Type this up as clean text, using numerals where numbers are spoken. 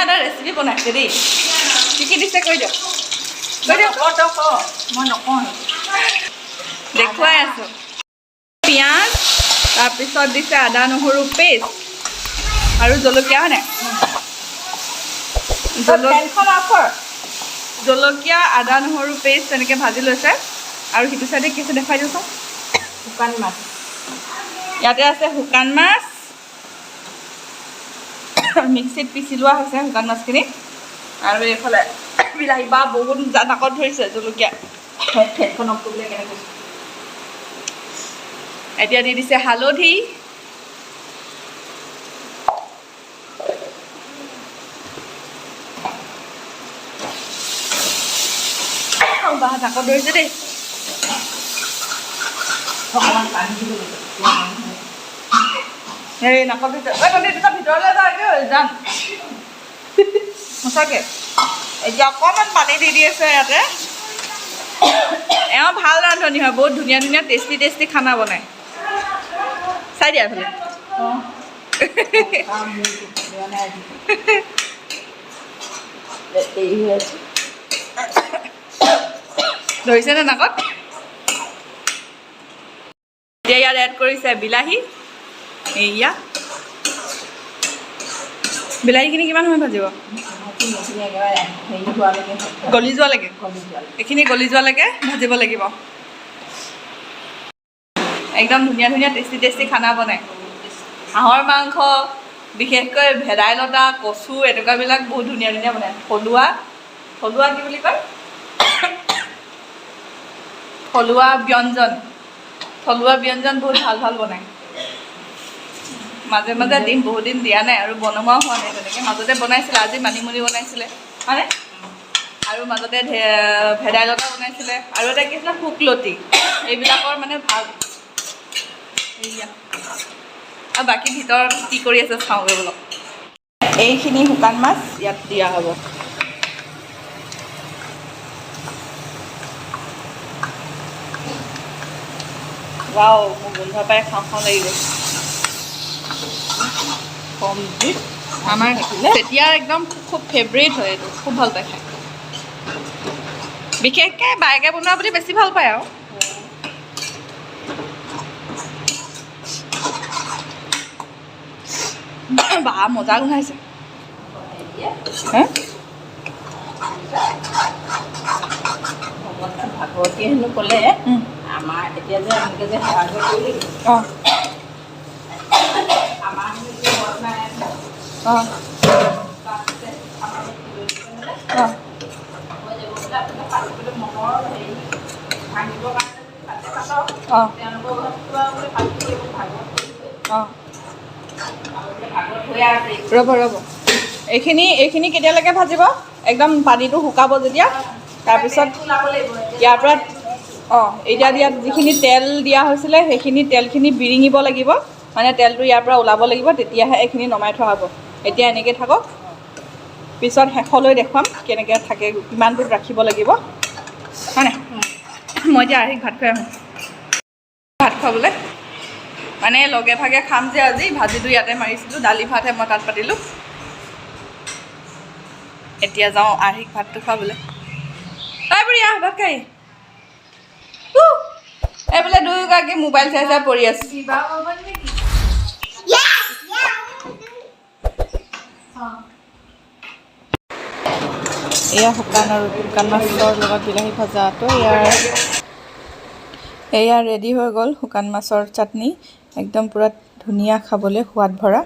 এটা ৰেচিপি বনাইছে দেই। কি কি দিছে কৈ দিয়ক, কৈ দিয়ক। মই নকওঁ। দেখুৱাই আছোঁ। পিঁয়াজ, তাৰপিছত দিছে আদা নহৰু পেষ্ট আৰু জলকীয়া, হয়নে? ফেনখন অফ কৰ। জলকীয়া, আদা নহৰু পেষ্ট তেনেকৈ ভাজি লৈছে। আৰু সিটো চাইডে কি আছে দেখুৱাই দিওঁচোন। শুকান মাছ। ইয়াতে আছে শুকান মাছ, মিক্সিত পিচি লোৱা হৈছে শুকান মাছখিনি। আৰু এইফালে বিলাহী। বা, বহুত নাকত ধৰিছে জলকীয়া। ফেনখন অফ কৰিবলৈ কেনেকৈ কৈছোঁ? এতিয়া দি দিছে হালধি। বাহ, নাকত ধৰিছে দেই। অকণমান পানী দিব লাগিব। এই নাকত ধৰিছে। ঐ তহঁতি দুটা ভিতৰলৈ যা, এইটো যাম সঁচাকে। এতিয়া অকণমান পানী দি দি আছে ইয়াতে। এওঁ ভাল ৰান্ধনি হয়, বহুত ধুনীয়া ধুনীয়া টেষ্টি টেষ্টি খানা বনায়। চাই দিয়া এইফালে। অঁ, বেয়া নাই আজি। দেৰি হৈ আছে। ধৰিছেনে নাকত? এতিয়া ইয়াত এড কৰিছে বিলাহী। এইয়া বিলাহীখিনি কিমান সময় ভাজিব? এইখিনি একেবাৰে হেৰি হোৱালৈকে। গলি যোৱালৈকে। গলি যোৱালৈকে। এইখিনি গলি যোৱালৈকে ভাজিব লাগিব। একদম ধুনীয়া ধুনীয়া টেষ্টি টেষ্টি খানা বনায়। হাঁহৰ মাংস, বিশেষকৈ ভেদাইলতা, কচু, এনেকুৱাবিলাক বহুত ধুনীয়া ধুনীয়া বনায়। থলুৱা, থলুৱা কি বুলি কয়, থলুৱা ব্যঞ্জন, থলুৱা ব্যঞ্জন বহুত ভাল ভাল বনায়। মাজে মাজে দিম, বহুত দিন দিয়া নাই আৰু বনোৱাও হোৱা নাই তেনেকৈ। মাজতে বনাইছিলে, আজি মানিমুনি বনাইছিলে, হয়নে? আৰু মাজতে ভেদাইলতা বনাইছিলে আৰু এটা কি আছিলে, শুকলতি। এইবিলাকৰ মানে ভাল। এইয়া আৰু বাকী ভিতৰত কি কৰি আছে চাওঁগৈ বলক। এইখিনি শুকান মাছ ইয়াত দিয়া হ'ব। ৱাও, মোৰ গোন্ধ পাই খাওঁ খাওঁ লাগি গৈছে। কম জুইত। আমাৰ তেতিয়া একদম খুব ফেভৰেট হয় এইটো, খুব ভাল পায় খাই। বিশেষকৈ বায়েকে বনোৱা বুলি বেছি ভাল পায়। আৰু বা, মজা গোন্ধাইছে। এতিয়া হে। ভাগৱতীয়ে হেনো ক'লে, আমাৰ এতিয়া যে এনেকৈ যে সেৱা যে কৰিলি, আমাৰ হেনো এতিয়া ঘৰত নাই। তাৰপিছতে আমাৰ মানে হৈ যাব বোলে। আপোনাক পাতিবলৈ মনৰ হেৰি ভাঙিবৰ কাৰণে যদি পাতে পাতক। তেওঁলোকৰ ঘৰততো আৰু বোলে পাতিব লাগিব, ভাগৱত কৰিবই। আৰু বোলে ভাগৱত হৈয়ে আছে। ৰ'ব ৰ'ব, এইখিনি এইখিনি কেতিয়ালৈকে ভাজিব? একদম পানীটো শুকাব যেতিয়া, তাৰপিছত ওলাব লাগিব এতিয়া। ইয়াৰ পৰা এতিয়া ইয়াত যিখিনি তেল দিয়া হৈছিলে, সেইখিনি তেলখিনি বিৰিঙিব লাগিব, মানে তেলটো ইয়াৰ পৰা ওলাব লাগিব, তেতিয়াহে এইখিনি নমাই থোৱা হ'ব। এতিয়া এনেকৈ থাকক, পিছত শেষলৈ দেখুৱাম কেনেকৈ থাকে, কিমান দূৰ ৰাখিব লাগিব, হয়নে? মই এতিয়া আহি ভাত খুৱাই আহোঁ। ভাত খুৱাবলৈ মানে লগে ভাগে খাম যে আজি। ভাজিটো ইয়াতে মাৰিছিলোঁ, দালি ভাতহে মই তাত পাতিলোঁ। এতিয়া যাওঁ আৰ্হিক ভাতটো খুৱাবলৈ। ঐ বুঢ়ী, আহ ভাত খাই। এইফালে দুয়োগৰাকী মোবাইল চাই চাই পৰি আছে। বিবাহ ভৱন নেকি? অঁ। এয়া শুকান আৰু শুকান মাছৰ লগত বিলাহী ভজাটো এয়া ৰেডি হৈ গ'ল। শুকান মাছৰ চাটনি একদম পূৰা ধুনীয়া, খাবলৈ সোৱাদ ভৰা।